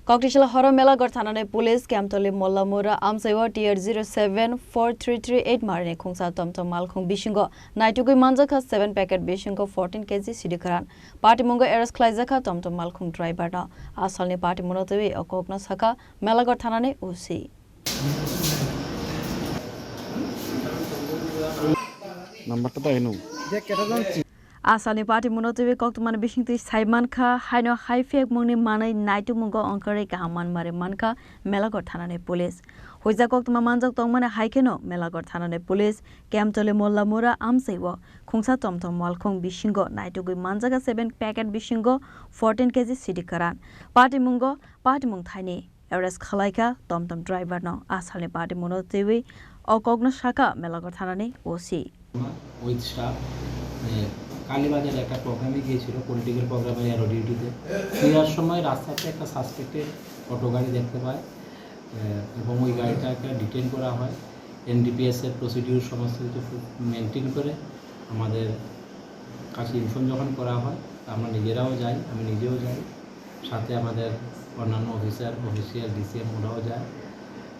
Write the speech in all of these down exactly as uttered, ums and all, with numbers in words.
Koktisla horo Melaghor thanani police Kemtoli Mollamura amchaiwo T R zero seven four three three eight marini khungsa tomtom malkhung bisingo naitugwi manjakha seven packet bisingo fourteen K G sidi kwran. Patimungo arrest khlaijakha tomtom malkhung driver no. Asalni patimungno twiwi o kokno sakha Melaghor thanani O C. Number ta dai nu. Asalni patimungno twiwi koktwmani bisingtwi sai mankha, haino hai phiyakmungni manwi naitukmungo ongkhorwi kaham manmari mankha Melaghor thanani police. Huijak koktwma manjak tongmani hai kheno Melaghor thanani police Kemtoli Mollamura amchaiwo khungsa tomtom malkhung bisingo naitugwi manjakha seven packet bisingo fourteen K G sidi kwran. Patimungo patimung thaini arrest khalaikha tomtom driver no. Asalni patimungno twiwi o kokno sakha Melaghor thanani O C. With staff, এ, কালীবাজারে একটা প্রোগ্রামে গিয়েছিল, পলিটিক্যাল প্রোগ্রামের এরও ডিউটিতে। ফেরার সময় রাস্তাতে একটা সাসপেক্টেড অটো গাড়ি দেখতে পায়, এ, এবং ওই গাড়িটাকে ডিটেইন করা হয়। এনডিপিএস এর প্রসিডিউর সমস্ত কিছু মেনটেন করে আমাদের কাছে ইনফর্ম যখন করা হয়, আমরা নিজেরাও যাই, আমি নিজেও যাই, সাথে আমাদের অন্যান্য অফিসার, অফিসিয়াল, ডিসিএম ওরাও যায়।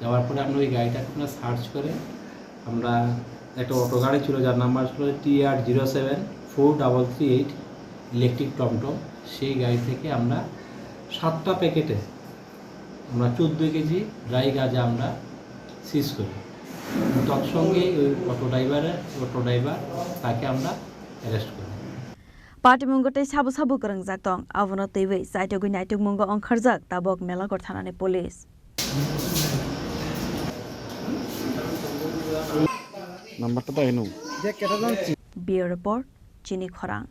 যাওয়ার পরে আমরা ওই গাড়িটাকে আমরা সার্চ করে আমরা একটা অটো গাড়ি ছিল, যার নাম্বার ছিল T R zero seven four double three eight, electric টমটম। সেই গাড়ি থেকে আমরা সাতটা প্যাকেটে আমরা চোদ্দ কেজি ড্রাই গাঁজা আমরা সিজ করি। তৎসঙ্গেই ওই অটো ড্রাইভারের, অটো ড্রাইভার, তাকে আমরা অ্যারেস্ট করি। Patimungo tei sabo sabo kwrwngjak tong, abono twiwi chaitugwi naitukmungo ongkharjak tabok Melaghor thanani police. Number ta dai nu. Bureau Report, Chini Khorang.